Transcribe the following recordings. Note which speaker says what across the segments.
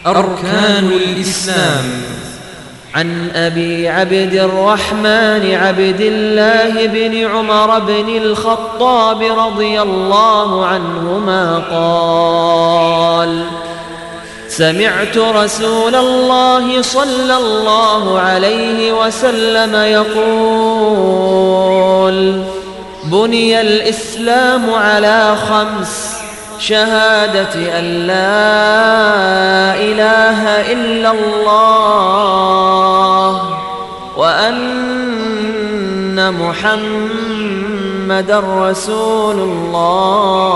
Speaker 1: أركان الإسلام.
Speaker 2: عن أبي عبد الرحمن عبد الله بن عمر بن الخطاب رضي الله عنهما قال: سمعت رسول الله صلى الله عليه وسلم يقول: بني الإسلام على خمس: شهادة أن لا إله إلا الله، وأن محمدا رسول الله،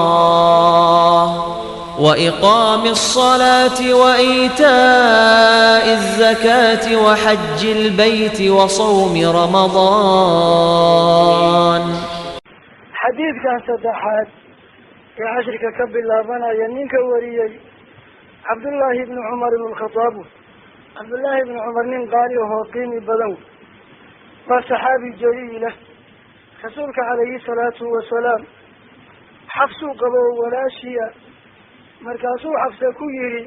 Speaker 2: وإقام الصلاة، وإيتاء الزكاة، وحج البيت، وصوم رمضان.
Speaker 3: Xadiidkan saddexaad ee cashirka ka bilaabanaya ninka wariyey Cabdullaahi ibni Cumar ibn Lkhataab. Cabdullaahi ibni Cumar nin qaali ahoo qiimi badan wey, waa saxaabi jaliila. Rasuulka calayhi salaatu wasalaam Xafsuu qabo oo walaashiya, markaasuu Xafse ku yidhi: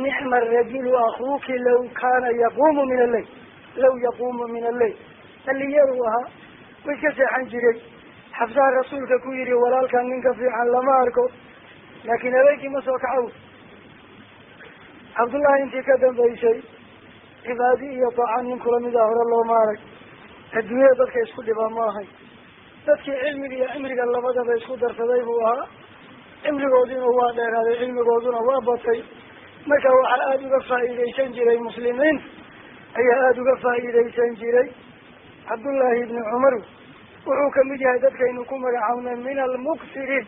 Speaker 3: "Nicma arajulu akhuuki law kaana yaquumu min alleyl, law yaquumu min alleyl." Dhalinyaruu ahaa, way ka seexan jiray. Xafsaha rasuulka ku yidhi: "Walaalkan ninka fiican lama arko, laakiin habeenkii ma soo kaco." Cabdullahi intii ka dambaysay cibaadi iyo daaca nin kula mida hore looma arag. Adduunyada dadka isku dhibaa ma ahay, dadkii cilmiga iyo cimriga labadaba isku darsaday buu ahaa. Cimrigoodiina waa dheeraaday, cilmigooduna waa batay. Marka waxaa aada uga faa'iidaysan jiray muslimiinta ayaa aada uga faa'iidaysan jiray. Cabdullaahi ibni Cumar wuxuu kamid yahay dadkaynu ku magacawnay min almuksiriin,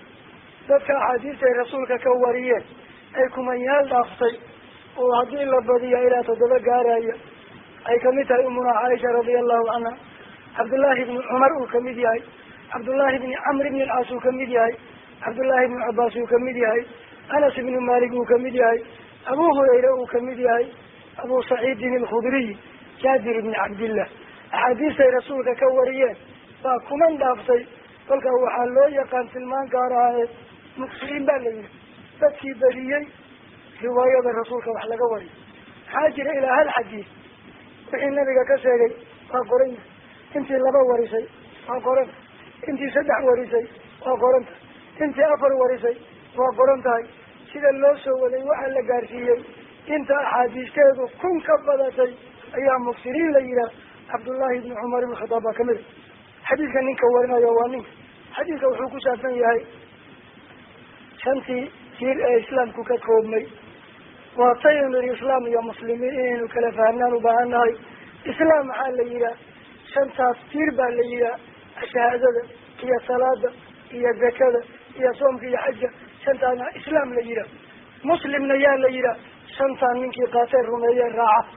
Speaker 3: dadka axaadiistay rasuulka ka wariyeen ay kumanyaal dhaaftay, oo haddii la badiya ilaa 7 gaaraya. Ay kamid tahay umuna Caaisha radia allahu canha, Cabdullaahi ibni Cumar uu kamid yahay, Cabdullaahi ibni Camr ibni Alcaas uu kamid yahay, Cabdullaahi ibni Cabaas uu kamid yahay, Anas ibni Malik uu kamid yahay, Abu Hurayra uu kamid yahay, Abu Saciidin Alkhudriy, Jaabir ibni Cabdillah. Axaadiistay rasuulka ka wariyeen baa kuman dhaaftay. Kolka waxaa loo yaqaan tilmaan gaar ahaneed muksiriin baa la yihi, dadkii badiyey riwaayada rasuulka wax laga wariyo. Maxaa jira? Ilaa hal xadiis wixii nabiga ka sheegay waa qoran yahay. Intii laba warisay waa qoranta, intii saddex warisay waa qoran tahay, intii afar warisay waa qoran tahay. Sida loo soo waday waxaa la gaarsiiyey inta axaadiisteedu 1000 ka badatay ayaa muksiriin la yihaah. Cabdullaahi ibni Cumar ibn Khataab baa kamid a. Xadiidka ninka warinayo waa ninka. Xadiidka wuxuu ku saabsan yahay shantii tiir ee islaamku ka koobmay. Waa taynu niri islaam iyo muslimiin inaynu kala fahamnaan u baahan nahay. Islaam maxaa la yihaah? Shantaas tiir baa la yihaah: shahaadada iyo salaada iyo zakada iyo soomka iyo xajka. Shantaana islaam la yihaah. Muslimna yaa la yihaah? Shantaan ninkii qaatee, rumeeyeen, raaca,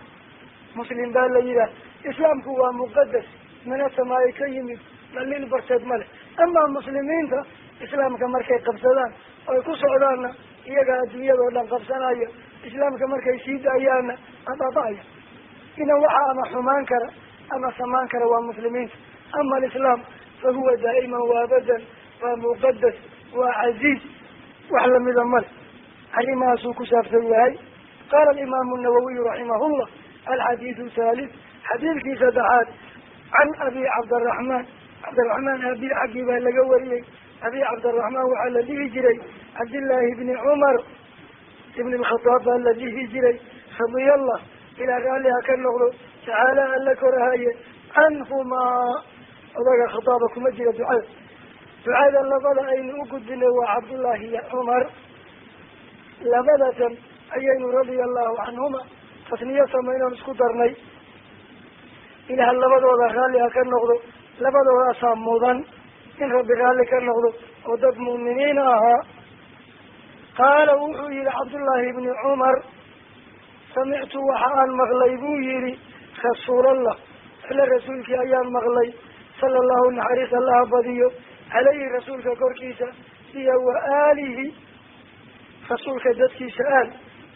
Speaker 3: muslim baa la yihaah. Islaamku waa muqadas, mina samaaye ka yimid, dhaliil barteed ma leh. Amaa muslimiinta islaamka markay qabsadaan oy ku socdaanna, iyaga adduunyadoo dhan qabsanaya. Islaamka markay sii daayaanna, abaaba'aya. Idan waxaa ama xumaan kara ama samaan kara waa muslimiinta. Ama alislaam fa huwa daa'iman wa abadan waa muqadas, waa casiiz, wax lamida male. Arrimahaasuu ku saabsan yahay. Qaala alimaamu nawawiyu raximahullah: alxadiidu thalith, xadiidkii saddexaad, can Abi Cabdiraxmaan. Cabdiraxmaan abi xaggii baa laga wariyey. Abi Cabdiraxmaan waxaa la dhihi jiray Cabdillaahi ibni Cumar ibn Alkhataab baa la dhihi jiray, radia Allah, ilaa raalliha ka noqdo, tacaala, alla korahaye, canhumaa. Odaga khataaba kuma jira ducada. Ducada labada aynu u gudbinay waa Cabdullaahi iyo Cumar. Labadatan ayaynu radia allahu canhuma tasniyo samaynoon isku darnay. Ilaah labadooda raalli ha ka noqdo. Labadoodaasaa mudan in rabbi raalli ka noqdo, oo dad mu'miniin ahaa. Qaala, wuxuu yihi Cabdullaahi ibni Cumar: "Samictu, waxa aan maqlay," buu yihi, "rasuulallah, alle rasuulkii ayaan maqlay, sala allahu, naxariis Allaha badiyo, caleyhi, rasuulka korkiisa, iyo wa aalihi, rasuulka dadkiisa, aal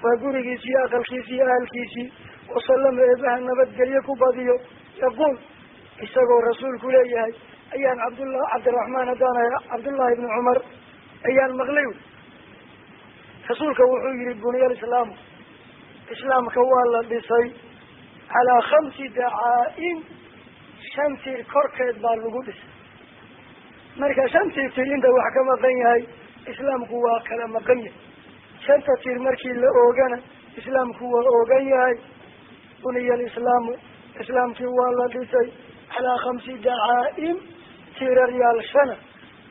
Speaker 3: waa gurigiisi iyo aqalkiisi iyo ahalkiisii, wasalama, eebaha nabadgelyo ku badiyo, yaquul, isagoo rasuulku leeyahay ayaan, Cabdullah Cabdiraxmaan haddaan ahay, Cabdullahi ibni Cumar ayaan maqlay. Rasuulka wuxuu yihi: 'Buniya alislaamu Islaamka waa la dhisay calaa 5 dacaa'im, 5 tiir korkeed baa lagu dhisay. Marka 5 tiir inta wax ka maqan yahay islaamku waa kala maqan yahay. 5 tiir markii la oogana islaamku waa oogan yahay. Buniya alislaamu, islaamkii waa la dhisay calaa 5 dacaa'im, tiiraryaal 5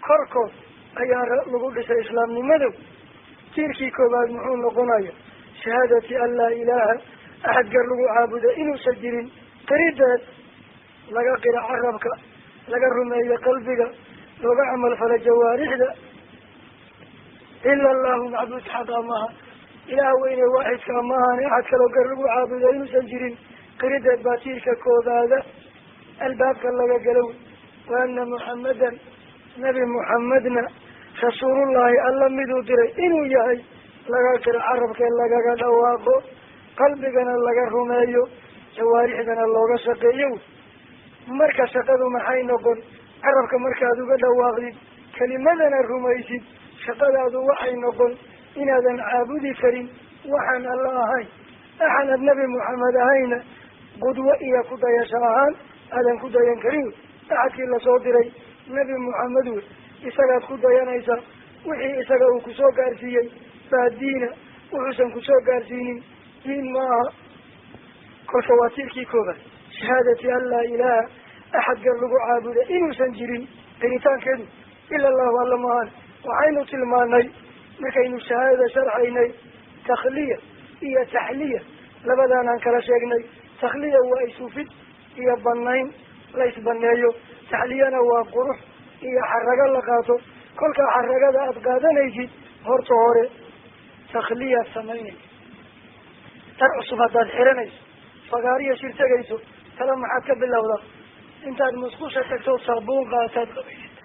Speaker 3: korkood ayaa lagu dhisay islaamnimadow. Tiirkii koowaad muxuu noqonaya? Shahaadati an laa ilaaha, axad gar lagu caabuda inuusan jirin, qirideed laga qira carabka, laga rumeeyo qalbiga, looga camal fala jawaarixda. Ila allahu macbuud xaqa maaha, ilaah weyne waaxidka maahan, axad kaloo gar lagu caabuda inuusan jirin, qirideed baa tiirka koobaada albaabka laga galow. Wa anna Muxammadan, nabi Muxammadna rasuulullahi, alla miduu diray inuu yahay, laga qiro carabkee lagaga dhawaaqo, qalbigana laga rumeeyo, jawaarixdana looga shaqeeyo. Marka shaqadu maxay noqon? Carabka markaad uga dhawaaqdid, kelimadana rumaysid, shaqadaadu waxay noqon inaadan caabudi karin waxaan alla ahayn, axanad nabi Muxamed ahayna qudwo iyo ku dayasho ahaan aadan ku dayan karin. Axadkii lasoo diray nabi Muxamed wey, isagaad ku dayanaysaa. Wixii isaga uu kusoo gaarsiiyey baa diina, wuxuusan kusoo gaarsiinin diin ma aha. Kolka waa tiirkii koobaad, shahaadati an laa ilaaha, axad gar lagu caabuda inuusan jirin, qiritaankeedu ila allahu alla maahan. Waxaynu tilmaanay markaynu shahaadada sharxaynay takhliya iyo taxliya, labadaanaan kala sheegnay. Takhliya waa isufid iyo banayn la isbaneeyo, taxliyana waa qurux iyo xarago la qaato. Kolkaa xaragada aad qaadanaysid horta hore takhliyaad samaynaysa. Dhar cusub haddaad xiranayso, fagaariya shir tegayso, tala maxaad ka bilowdaa? Intaad musqusha tagto saabuun qaataad qabaysata.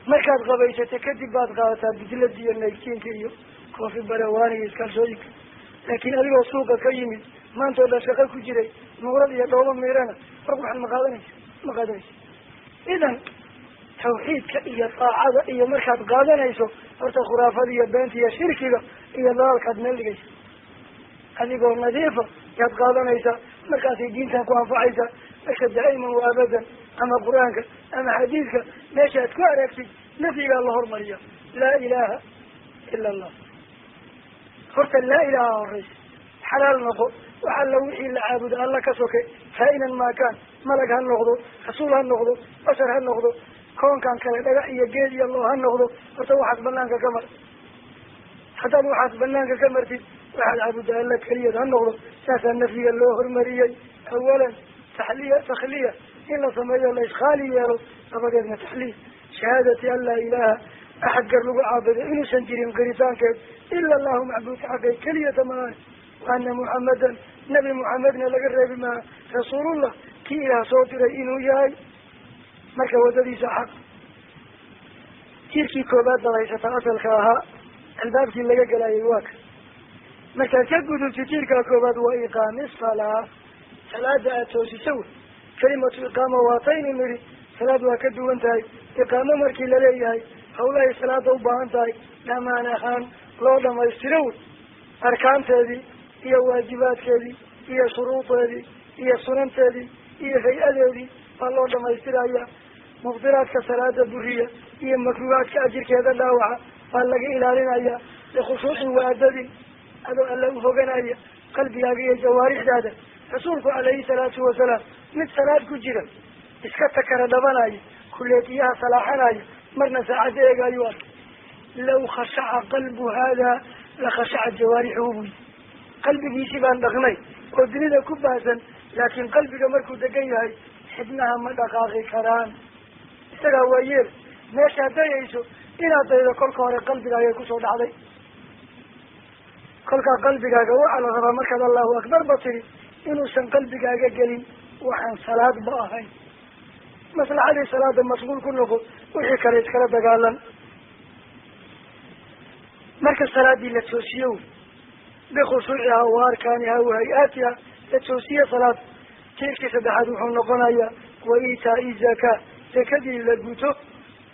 Speaker 3: Markaad qabaysata kadib baad qaadataa bidlada iyo naytiinka iyo koofi barawaani iyo iskaalshooyinka. Laakiin adigoo suuqa ka yimid maanta oo dhan shaqo ku jiray, nuurad iyo dhoobo miirana, war waxaan ma qaadanaysa, ma qaadanaysa. Idan tawxiidka iyo taacada iyo markaad qaadanayso horta khuraafada iyo beenta iyo shirkiga iyo dalaalkaad meel dhigaysa, adigoo nadiifa yaad qaadanaysaa. Markaasay diintan ku anfacaysaa. Marka daa'iman wa abadan, ama qur-aanka ama xadiidka meeshaad ku aragtid nafyigaa la hormariya, laa ilaaha ila allah. Horta laa ilaaha horeysa, xalaal noqo. Wax alla wixii la caabudo alla ka soke, kaa'inan maakaan, malag ha noqdo, rasuul ha noqdo, bashar ha noqdo, koonkan kale dhagax iyo geed iyo loo ha noqdo, horta waxaas banaanka ka mar. Haddaad waxaas banaanka ka martid, waxaad caabuda alla keliyad ha noqdo. Saasaa nafyiga loo hormariyey. Awalan taxliya, takhliya in la sameeyo, la iskhaali yeelo, dabadeedna taxliya. Shahaadati an laa ilaaha, axad gar lagu caabudo inuusan jirin qiritaankeed, ila allahu macbuud xaqay keliyata maahan. Wa anna Muxammadan, nabi Muxamedna laga reebi maaha, rasuulullah kii ilaah soo diray inuu yahay. Marka wadadiisa xaq. Tiirkii koobaad baad haysataa, asalka ahaa albaabkii laga gelaayay waa ka. Markaad ka gudubtid tiirkaa koobaad waa iqaami salaa, salaada aad toosiso wey. Kelimatu iqaama waataynu nidhi, salaad waa ka duwan tahay. Iqaamo markii laleeyahay hawlahay salaada u baahan tahay dhammaan ahaan loo dhamaystiro wey. Arkaanteedii iyo waajibaadkeedii iyo shuruudeedii iyo sunanteedii iyo hay-adeedii baa loo dhamaystiraya. Mubdiraadka salaada buriya iyo makruuhaadka ajirkeeda dhaawaca baa laga ilaalinaya. Bikhushuucin wa adabin, adoo alla u hoganaya qalbigaaga iyo jawaarixdaada. Rasuulku calayhi salaatu wasalaam mid salaad ku jira iska takara dhabanaya, kuleetiyaha salaaxanaya, marna saacadda eegaayu arkay. Law khashaca qalbu haadaa la khashaca jawaarixuhu buyi. Qalbigiisii baan dhaqnay oo dunida ku baahsan, laakiin qalbiga markuu degan yahay xibnaha ma dhaqaaqi karaan. Isagaa waa yeel meeshaad dayayso inaad daydo kolka hore qalbigaagay kusoo dhacday. Kolkaa qalbigaaga waxaa la rabaa markaad allahu akbar ba tiri inuusan qalbigaaga gelin waxaan salaadba ahayn. Maslaxadii salaada mashquul ku noqo, wixii kale iskala dagaalan. Marka salaadii la toosiyo bikhushuuciha wa arkaaniha wa hay-aatiha, la toosiye salaad. Tiirkii saddexaad wuxuu noqonayaa wa iitaa'i zakaa, zakadii la guto,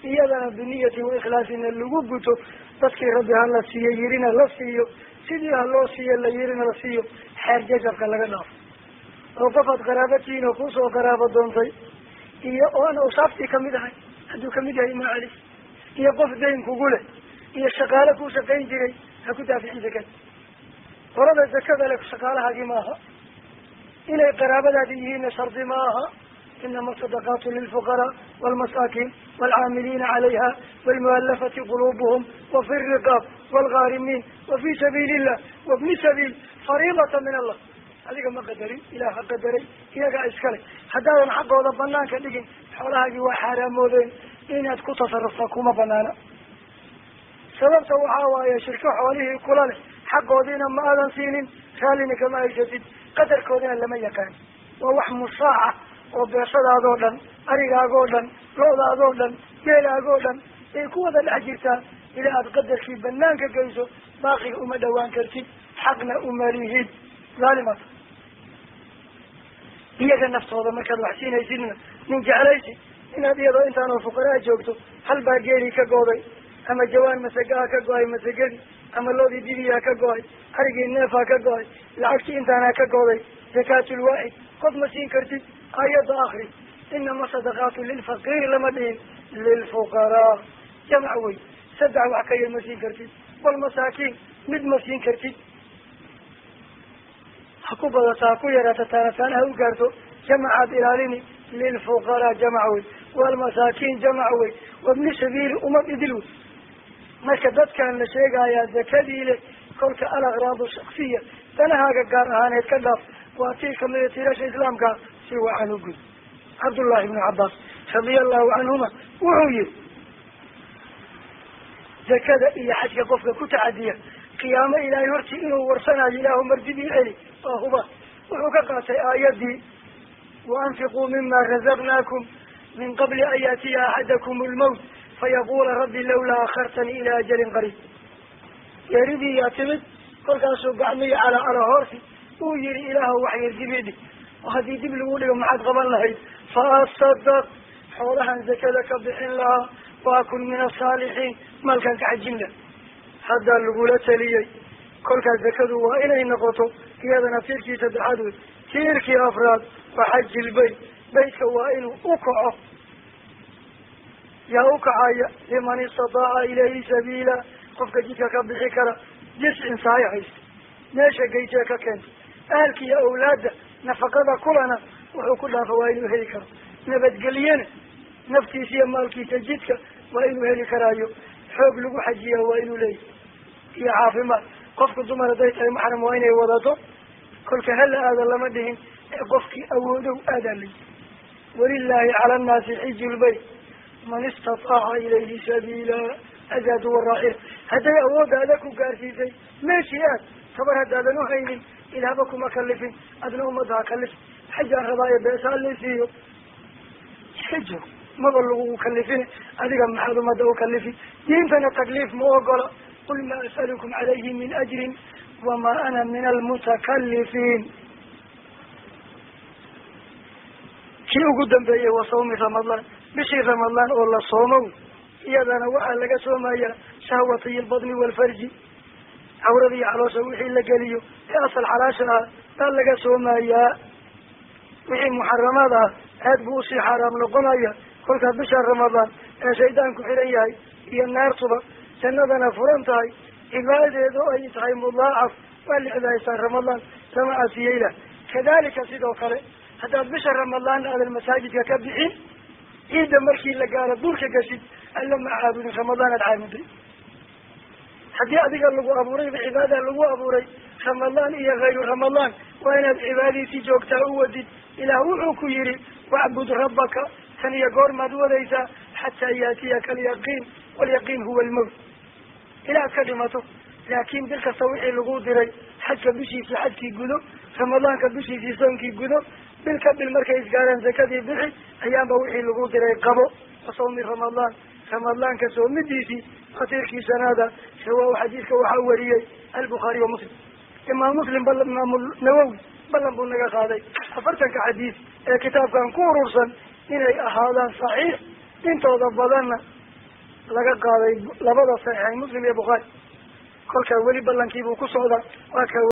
Speaker 3: iyadana biniyatin wa ikhlaasina lagu guto, dadkii rabbi ha la siiyo yirina la siiyo, Sidii ha loo siiyo la yirina la siiyo, xeer jajabka laga dhaafo. Oo qofaad qaraabatihiin oo kuusoo qaraabo doontay iyo oo aan awsaaftii kamid ahay, hadduu kamid yahay maa cali, iyo qof dayn kugu leh iyo shaqaale kuu shaqayn jiray, ha ku daaficin zakada. Qolada zakada leh shaqaalahaagii maaha, inay qaraabadaadi yihiinna shardi ma aha. Inama sadaqaatu lilfuqaraa waalmasaakiin waalcaamiliina calayha waalmualafati quluubuhum wafi riqaab waalghaarimiin wafi sabiili illah wabni sabiil fariidata min allah. Adiga ma qadarin, ilaah ha qadaray, iyagaa iskale. Haddaadan xaqooda banaanka dhigin, xoolahaagii waa xaaraamoodeen, inaad ku tasarufta kuma banaana. Sababta waxaa waaye shirko xoolihii kula leh, xaqoodiina ma aadan siinin, raallina kama haysatid, qadarkoodina lama yaqaan. Waa wax mushaaca oo beeshadaadoo dhan, arigaagoo dhan, lo-daadoo dhan, geelaagoo dhan ay ku wada dhex jirtaa. Ilaa aad qadarkii banaanka geyso, baaqiga uma dhawaan kartid, xaqna uma lihid. Zaalimaad iyaga naftooda markaad wax siinaysidna nin jeclaysi inaad iyadoo intaanoo fuqaraa joogto, hal baa geelii ka gooday, ama jawaan masagaha ka go-ay masagadi, ama loodii dibiyaa ka go-ay, arigii neefaa ka go-ay, lacagtii intaanaa ka gooday, zakaatul waaxid qof ma siin kartid. Aayadda akri, inama sadaqaatu lilfaqiiri lama dhihin, lilfuqaraa jamac wey. Saddex wax ka yar ma siin kartid, walmasaakiin mid ma siin kartid. Ha ku badata, ha ku yaraata, taana taana ha u gaarto, jamacaad ilaalini. Lilfuqaraa jamac wey, walmasaakiin jamac wey, wabni sabiili umad idil wey. Marka dadkan la sheegayaa zakadii leh, kolka alaqraadu shaksiya danahaaga gaar ahaaneed ka dhaaf, waa tii kamida tiirasha islaamka, si wacan u gud. Cabdullahi ibnu Cabbaas radia allahu canhuma wuxuu yihi, zakada iyo xajka qofka ku tacadiya, qiyaamo ilaahay hortii inuu warsanayo, ilaahu mardibii celi, waa huba. Wuxuu ka qaatay aayadii waanfiquu mima razaqnaakum min qabli an yaatiya axadakum lmawt fayaqula rabbi lawlaa akhartanii ilaa ajalin qariib. Geeridii yaa timid, kolkaasuu gacmihii calaa calaa hoorsi uu yihi, ilaahu wax yar dib ii dhig. Oo haddii dib lagu dhigo maxaad qaban lahayd? Fa asadaq, xoolahan zakada ka bixin lahaa, wa akun min asaalixiin, maalkan ka xajin lah. Haddaa lagula taliyey. Kolkaas zakadu waa inay noqoto iyadana tiirkii saddexaad wey. Tiirkii afraad waa xajilbayt, baytka waa inuu u kaco. Yaa u kacaya? Liman istataaca ilayhi sabiila, qofka jidka ka bixi kara, jiscin sahay haysta, meesha geytee ka keenta, ahalka iyo awlaadda nafaqada kulana wuxuu ku dhaafa waa inuu heli karo. Nabadgelyana naftiisa iyo maalkiisa jidka waa inuu heli karaayo. Xoog lagu xajiya waa inuu leeyahy, iyo caafimaad. Qofku dumar hadday tahay maxram waa inay wadato. Kolka hala aada lama dhihin, ee qofkii awoodow aadaa layi. Walilaahi cala annaasi xiju lbayt man istataaca ilayhi sabiila azaadu waraaxila. Hadday awooddaada ku gaarsiisay meeshii aad, tabar haddaadan uhaynin, ilaahba kuma kalifin, adna ummadda ha kalif. Xajaan rabaa ee beesaa lii siiyo, iska joog, maba lagugu kalifin, adiga maxaad ummadda u kalifi? Diintana takliif ma ogola. Qul maa as'alukum calayhi min ajrin wamaa ana min almutakalifiin. Kii ugu dambeeyey wa sawmi Ramadaan, bishii Ramadaan oo la soomow. Iyadana waxaa laga soomayaa shahwatiy lbatni waalfarji, cawrada iyo caloosha wixii la geliyo ee asal xalaasha ah baa laga soomayaa. Wixii muxaramaad ah aad buu usii xaaraam noqonaya. Kolkaa bisha Ramadaan ee shaydaanku xiran yahay iyo naartuba, jannadana furan tahay, cibaadadeedu ay tahay mudaacaf, waa la cibaadaystaa Ramadaan, lama caasiyeylah. Kadalika sidoo kale, haddaad bisha Ramadaan aadan masaajidka ka bixin, ciidda markii la gaaro duurka gashid, alla ma caabudin, Ramadaan aad caabuday. Haddii adiga lagu abuurayba cibaada lagu abuuray, Ramadaan iyo hayru Ramadaan waa inaad cibaadadiisii joogtaa u wadid. Ilaah wuxuu ku yihi, wacbud rabbaka, tan iyo goormaad wadaysaa? Xataa yaatiyaka alyaqiin, walyaqiin huwa almowt, ilaad ka dhimato. Laakiin bil kasta wixii lagu diray, xajka bishiisii xajkii gudo, Ramadaanka bishiisii soonkii gudo, bil ka bil markay isgaaraan zakadii bixi, ayaanba wixii lagu diray qabo. Wa sawmi Ramadaan, Ramadaanka soomidiisii khatiirkii shanaada. Rawaahu, xadiiska waxaa wariyey Albukhaari wa Muslim. Imaam Muslim, Imaam Nawowi ballan buu naga qaaday 40-ka xadiis ee kitaabkan ku urursan inay ahaadaan saxiix, intooda badanna laga qaaday labada saxiixayn, Muslim iyo Bukhaari. Kolkaa weli ballankiibuu ku socdaa waa kaa.